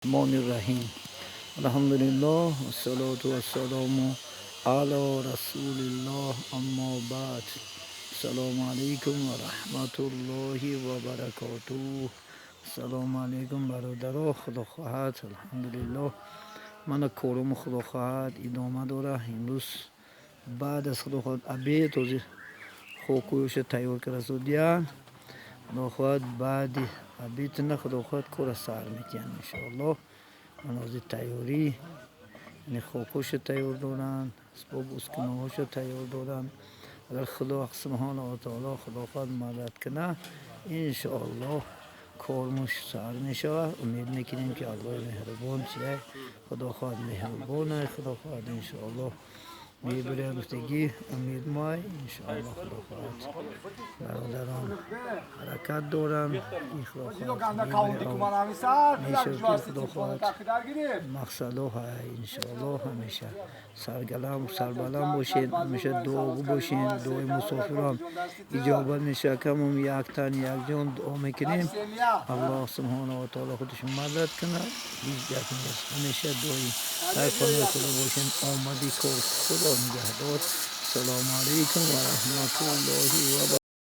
Раҳмони Раҳим. Алҳамдулиллоҳ, вассалоту вассалому ала расулиллоҳ, аммо баъд. Ассалому алайкум ва раҳматуллоҳи ва баракотуҳ. Ассалому алайкум, бародаро. Худо хоҳад, алҳамдулиллоҳ, мана корум, худо хоҳад, идома дора. Имрӯз баъд аз, худо хоҳад, обед ҳозир хокуёша тайёр карда зудиян. Худо хоҳад, баъди обедна, худо хоҳад, кора сар метиҳанд, иншоаллоҳ. Ман ҳозир тайёрӣ, яъне хокҳоша тайёр доранд, асбоб ускунаҳоша тайёр доранд. Агар Худо субҳонаҳу ва таоло, худо хоҳад, мадад кунад, иншоаллоҳ, кормуш сар мешавад. Умед мекунем, ки Аллоҳи меҳрубон чия, худо хоҳад, меҳрубона, худо хоҳад, иншоаллоҳ, мебуряд гуфтагӣ умед май, иншоаллоҳ. Худо хоҳад, бародарон ҳаракат доранд. Худо хоҳад, мешавад, ки худо хоҳад, мақсадҳо ҳай, иншоаллоҳ. Ҳамеша саргалам, сарбаланд бошед, ҳамеша дуогӯ бошед. Дуои мусофирон иҷобат мешавад. Камом як тан, якҷон дуо мекунем, Аллоҳ субҳонаҳу ва таоло худаш мадад кунад. Ҳеҷ гап нест, ҳамеша доим дар паноҳи Худо бошем. Омади кор, Худо нигаҳдор. Ассалому алайкум ва раҳматуллоҳи ва